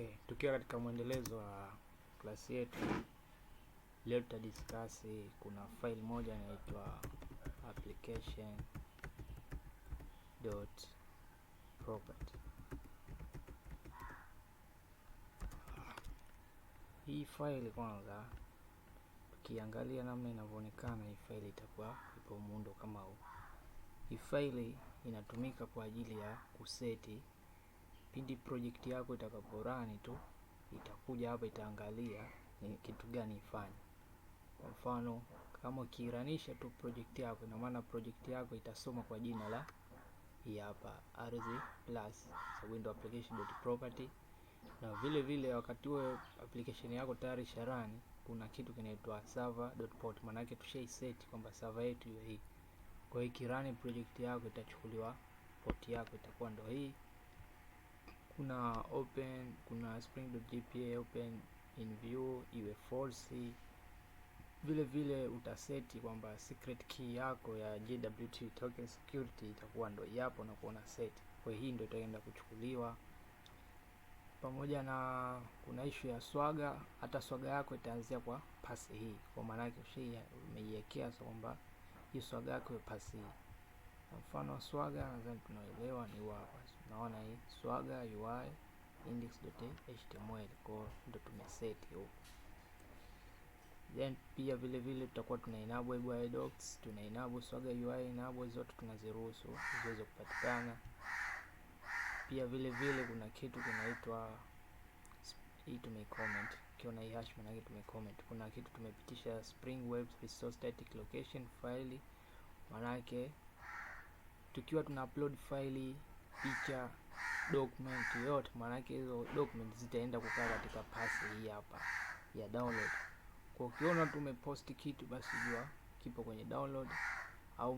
Okay, tukiwa katika mwendelezo wa class yetu leo tutadiscuss, kuna file moja inaitwa application dot property. Hii file kwanza, tukiangalia namna inavyoonekana, hii file itakuwa ipo muundo kama huu. Hii file inatumika kwa ajili ya kuseti pindi project yako itakaporani tu, itakuja hapa itaangalia ni kitu gani ifanye. Kwa mfano kama ukiiranisha tu project yako, ina maana project yako itasoma kwa jina la hii hapa ardhi plus, sababu ndio application.property. Na vile vile wakati huo application yako tayari sharani, kuna kitu kinaitwa server.port, maana yake tushaiset kwamba server yetu hiyo hii. Kwa hiyo ikirani project yako itachukuliwa port yako itakuwa ndo hii. Kuna open, kuna spring.jpa open in view iwe false. Vile vile utaseti kwamba secret key yako ya JWT token security itakuwa ndo yapo na kuona set. Kwa hiyo hii ndo itaenda kuchukuliwa pamoja na kuna issue ya Swagger. Hata Swagger yako itaanzia kwa pass hii, kwa maana yake umeiwekea so kwamba hii Swagger yako iwe pass hii. Na mfano wa Swagger nadhani tunaelewa ni hapa, tunaona hii Swagger UI index.html, kwa ndo tumeseti huko. Then pia vile vile tutakuwa tuna enable web docs, tuna enable Swagger UI enable, zote tunaziruhusu ziweze kupatikana. Pia vile vile kuna kitu kinaitwa hii tumecomment, ukiona hii hash maana yake tumecomment. Kuna kitu tumepitisha Spring Web Resource Static Location file, maana yake tukiwa tuna upload file, picha, document yote, maana yake hizo document zitaenda kukaa katika path hii hapa ya download. Kwa ukiona tumepost kitu, basi jua kipo kwenye download au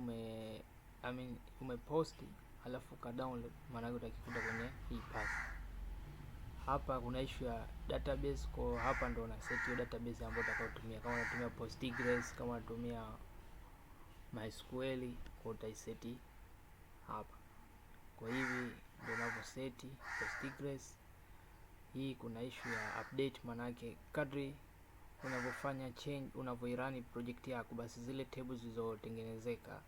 I mean, umepost alafu ka download, maana yake utakikuta kwenye hii path. Hapa kuna issue ya database, kwa hapa ndo una set hiyo database ambayo utakayotumia. Kama unatumia Postgres, kama unatumia MySQL, kwa utaiseti hapa. Kwa hivi ndio unavyoseti Postgres. Hii kuna issue ya update, maana yake kadri unavyofanya change, unavyoirani project yako, basi zile tables zilizotengenezeka,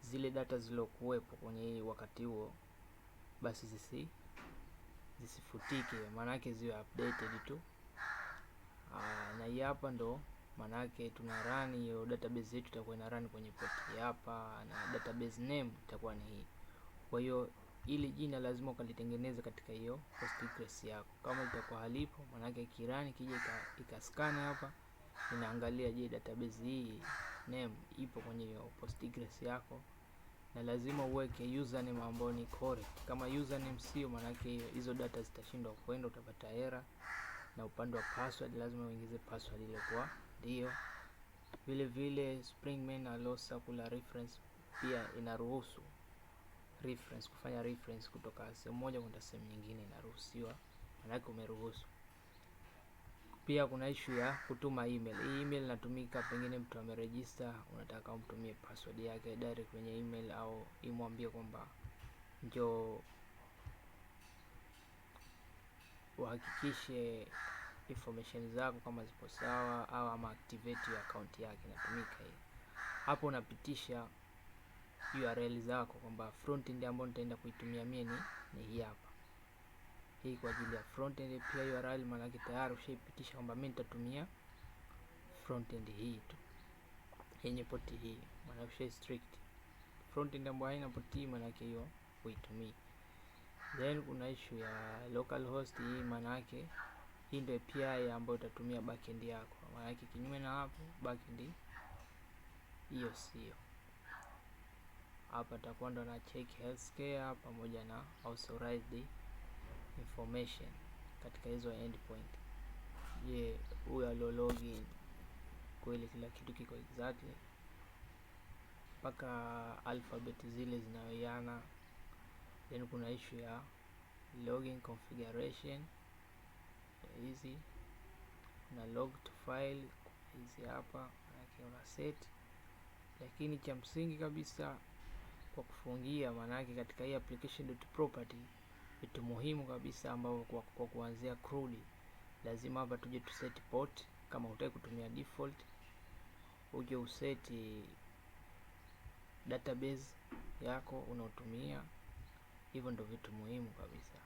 zile data zilizokuwepo kwenye hii wakati huo, basi zisifutike, maana yake ziwe updated tu. Na hii hapa ndo maana yake tuna run hiyo database yetu itakuwa ina run kwenye port hapa, na database name itakuwa ni hii. Kwa hiyo ili jina lazima ukalitengeneze katika hiyo Postgres yako. Kama litakuwa halipo, maana yake kirani kija ikascan hapa, inaangalia je, database hii name ipo kwenye hiyo Postgres yako, na lazima uweke username ambayo ni correct. Kama username sio, maana yake hizo data zitashindwa kwenda, utapata error. Na upande wa password lazima uingize password ile kwa ndio. Vile vile Spring Main allow circular reference, pia inaruhusu reference, kufanya reference kutoka sehemu moja kwenda sehemu nyingine inaruhusiwa, maanake umeruhusu. Pia kuna issue ya kutuma email. Hii email inatumika pengine mtu ameregister, unataka umtumie password yake direct kwenye email au imwambie kwamba njoo uhakikishe information zako kama zipo sawa, au ama activate ya account yake, inatumika hii. Hapo unapitisha URL zako kwamba front end ambayo nitaenda kuitumia mimi ni hii hapa, hii kwa ajili ya front end. Pia URL maana yake tayari ushaipitisha kwamba mimi nitatumia front end hii tu yenye port hii, maana usha strict front end ambayo haina port hii, maana yake hiyo uitumii. Then kuna issue ya localhost hii, maana yake hii ndio API ambayo utatumia backend yako, maana yake kinyume na hapo backend hiyo sio. Hapa takuwa ndo na check healthcare pamoja na authorized information katika hizo endpoint. Je, huyu alio login kweli kila kitu kiko exactly mpaka alphabet zile zinawiana. Then kuna issue ya login configuration hizi, kuna log to file hizi hapa, maanake una set. Lakini cha msingi kabisa kwa kufungia, maanake katika hii application.property Vitu muhimu kabisa ambavyo kwa kuanzia CRUD lazima hapa tuje tuseti port. Kama hutaki kutumia default, uje useti database yako unaotumia. Hivyo ndo vitu muhimu kabisa,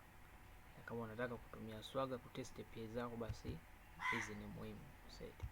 na kama unataka kutumia Swagger kutest API zako, basi hizi ni muhimu kuseti.